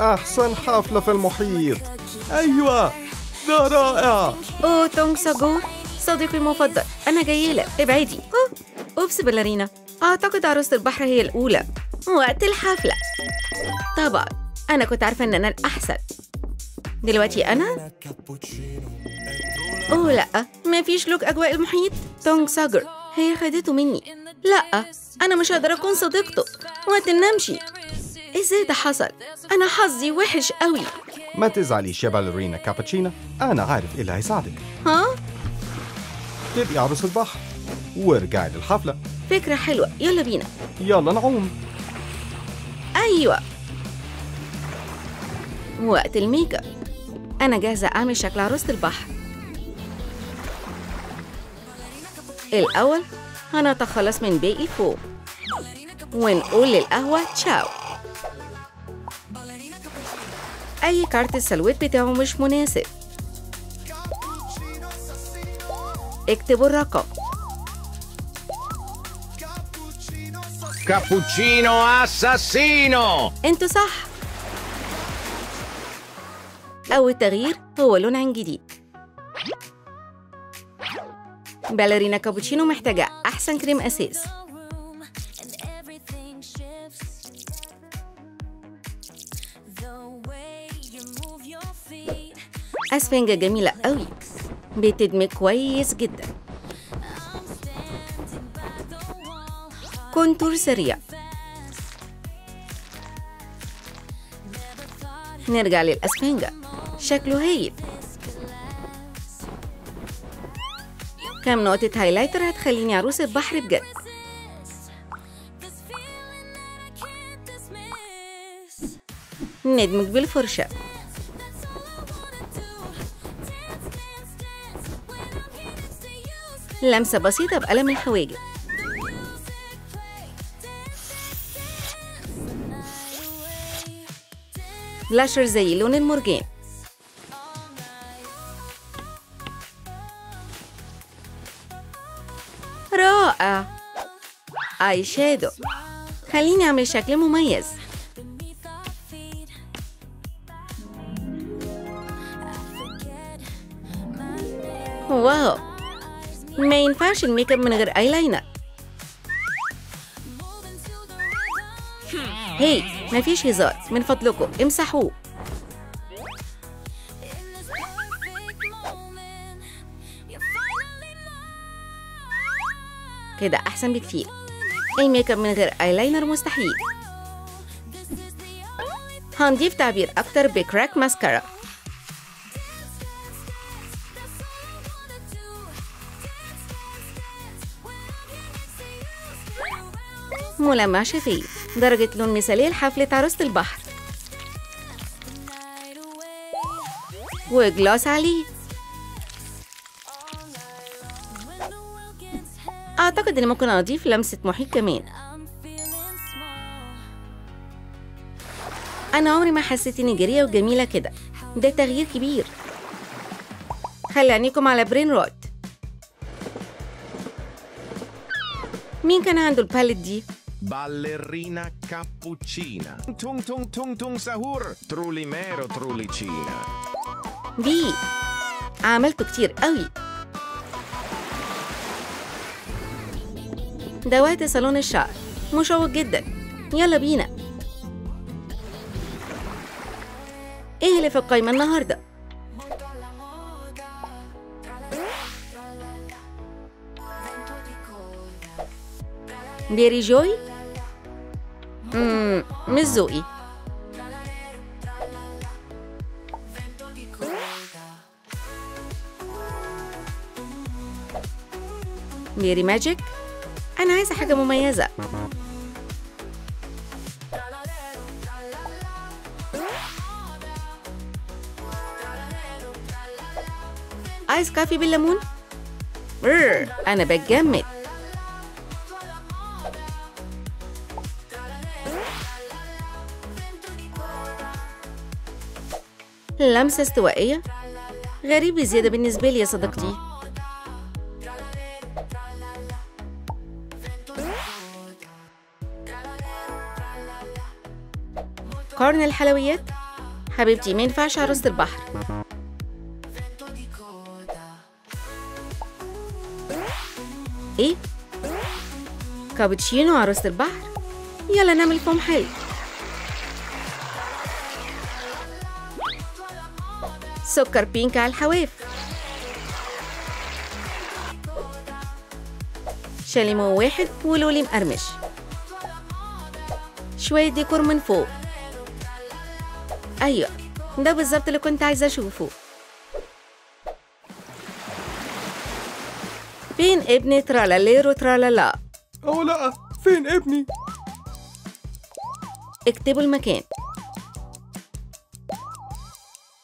أحسن حفلة في المحيط. أيوة، ده رائع. أوه تونغ ساجور، صديقي المفضل، أنا جاية لك، ابعدي. أوبس باليرينا، أعتقد عروسة البحر هي الأولى. وقت الحفلة. طبعا أنا كنت عارفة إن أنا الأحسن. دلوقتي أنا؟ أوه لأ، مفيش look أجواء المحيط. تونغ ساجر هي خدته مني. لأ، أنا مش هقدر أكون صديقته. وقت نمشي. إزاي ده حصل؟ أنا حظي وحش قوي. ما تزعليش يا باليرينا كابتشينا، أنا عارف إيه اللي هيساعدك. ها؟ تبقي عروس البحر وارجعي للحفلة. فكرة حلوة، يلا بينا. يلا نعوم. أيوة. وقت الميك اب. أنا جاهزة أعمل شكل عروسة البحر. الأول هنتخلص من باقي الفوم ونقول للقهوة تشاو. أي كارت السلويت بتاعه مش مناسب. اكتبوا الرقم. cappuccino assassino. انتوا صح. أول تغيير هو لون عين جديد. باليرينا كابوتشينو محتاجة أحسن كريم أساس. أسفنجة جميلة قوي، بتدمج كويس جدا. contour سريع. نرجع للأسفنجة، شكله هايل. كام نقطة highlighter هتخليني عروسة بحر بجد. ندمج بالفرشة. لمسة بسيطة بقلم الحواجب. بلاشر زي لون المرجان. رائع. eye shadow، خليني اعمل شكل مميز. wow، ما ينفعش الميك اب من غير ايلاينر. hey، مفيش هزار، من فضلكم امسحوه. كده أحسن بكتير. الميك اب من غير ايلاينر مستحيل. هنضيف تعبير أكتر ب crack mascara. ملمع شفايف، درجة لون مثالية لحفلة عروسة البحر. و gloss عليه. أعتقد إني ممكن أضيف لمسة محيط كمان. أنا عمري ما حسيت إني جريئة وجميلة كده، ده تغيير كبير. خلي عينيكم على brain rot. مين كان عنده ال palette دي؟ Ballerina cappuccina. Tung tung tung tung sahur. Trulimero trulicina. دي عملته كتير قوي. ده وقت صالون الشعر، مشوق جدا. يلا بينا. ايه اللي في القايمة النهاردة؟ بيري جوي؟ مش ذوقي. بيري ماجيك؟ أنا عايزة حاجة مميزة. ice coffee بالليمون؟ أنا بتجمد. لمسة استوائية؟ غريب بزيادة بالنسبة لي يا صديقتي. قرن الحلويات؟ حبيبتي ما ينفعش عروسة البحر. ايه؟ كابتشينو عروسة البحر؟ يلا نعمل فوم حلو. سكر pink على الحواف. شاليمو واحد ولولي مقرمش. شوية ديكور من فوق. أيوة ده بالظبط اللي كنت عايزة أشوفه. فين ابني ترالاليرو ترالالا؟ أوه لا، فين ابني؟ اكتبوا المكان.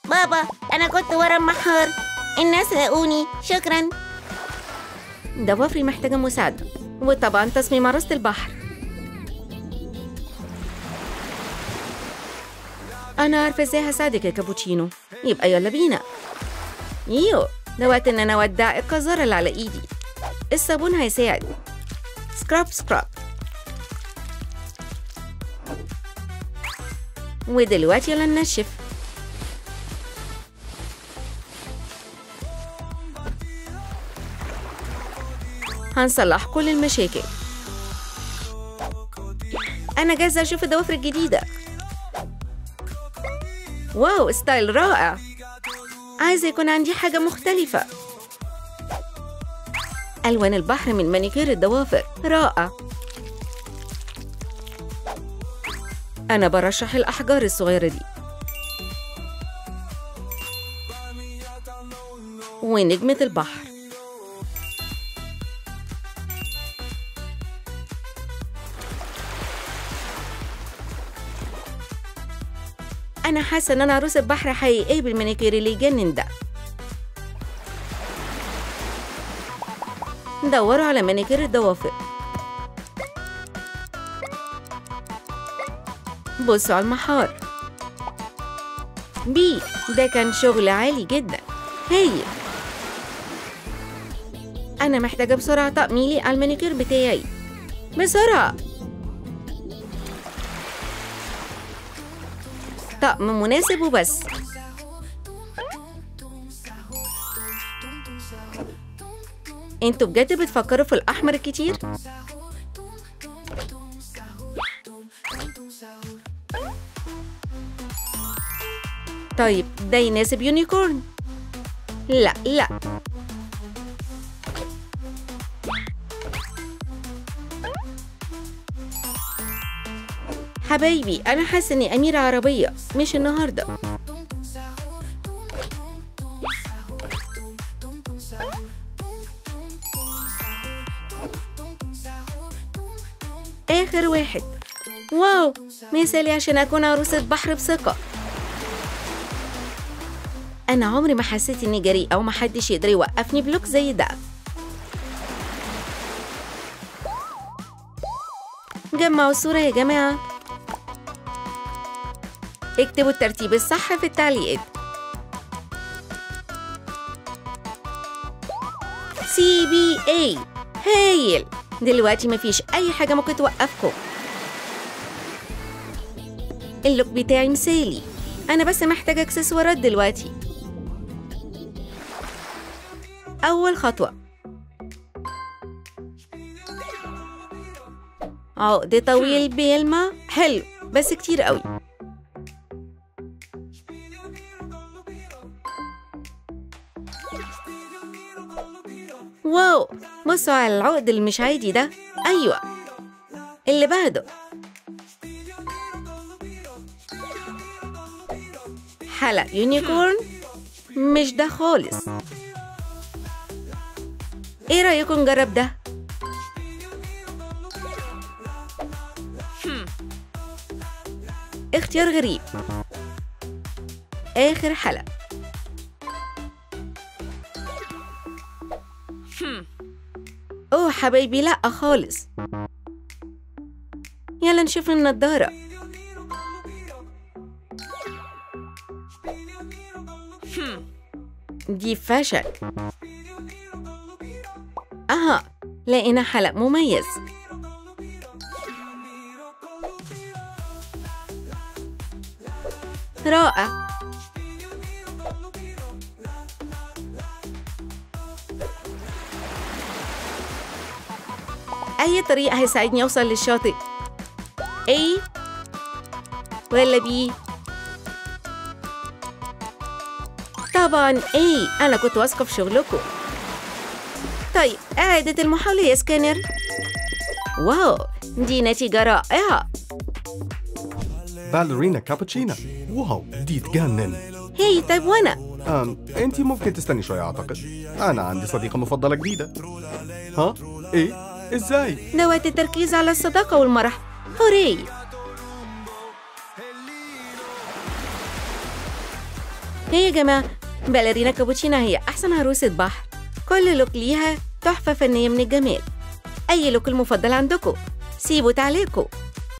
بابا أنا كنت ورا المحار، الناس لقوني، شكراً. ضوافري محتاجة مساعدة، وطبعاً تصميم عروسة البحر. أنا عارفة إزاي هساعدك يا كابوتشينو، يبقى يلا بينا. يو، ده وقت إن أنا أودع القذارة اللي على إيدي. الصابون هيساعد. scrub scrub. ودلوقتي يلا ننشف. هنصلح كل المشاكل. أنا جاهزة أشوف الضوافر الجديدة. wow، style رائع. عايزة يكون عندي حاجة مختلفة. ألوان البحر من مانيكير الضوافر رائع. أنا برشح الأحجار الصغيرة دي. ونجمة البحر. أنا حاسة إن أنا عروسة بحر حقيقية بالمانيكير اللي يجنن ده. دوروا على مانيكير الضوافر. بصوا على المحار. بي، ده كان شغل عالي جدا. هايل. أنا محتاجة بسرعة طقم يليق على المانيكير بتاعي. بسرعة. طقم مناسب وبس. انتوا بجد بتفكروا في الأحمر كتير؟ طيب ده يناسب unicorn. لا لا. حبايبي أنا حاسة إني أميرة عربية، مش النهاردة. آخر واحد. واو، مثالي عشان أكون عروسة بحر بثقة. أنا عمري ما حسيت إني جريئة ومحدش يقدر يوقفني بلوك زي ده. جمعوا الصورة يا جماعة. اكتبوا الترتيب الصح في التعليقات. CBA. هايل. دلوقتي مفيش أي حاجة ممكن توقفكم. ال look بتاعي مثالي. أنا بس محتاجة اكسسوارات دلوقتي. أول خطوة، عقد طويل بيلمع. حلو بس كتير قوي. wow، بصوا على العقد اللي مش عادي ده. أيوة، اللي بعده حلق unicorn. مش ده خالص. ايه رأيكم نجرب ده؟ اختيار غريب. آخر حلقة. اوه حبايبي، لأ خالص. يلا نشوف النضارة. دي فشل. أها، لقينا حلق مميز. رائع. أي طريق هيساعدني أوصل للشاطئ؟ A ولا B؟ طبعاً A. أنا كنت واثقة في شغلكم. طيب إعادة المحاولة يا سكانر. wow، دي نتيجة رائعة. باليرينا كابوتشينا، wow دي تجنن. hey طيب وأنا؟ أنتي ممكن تستني شوية أعتقد. أنا عندي صديقة مفضلة جديدة. ها؟ إيه؟ إزاي؟ ده وقت التركيز على الصداقة والمرح. hooray! hey يا جماعة، باليرينا كابوتشينا هي أحسن عروسة بحر. كل look ليها تحفة فنية من الجمال. أي look المفضل عندكم؟ سيبوا تعليقكم.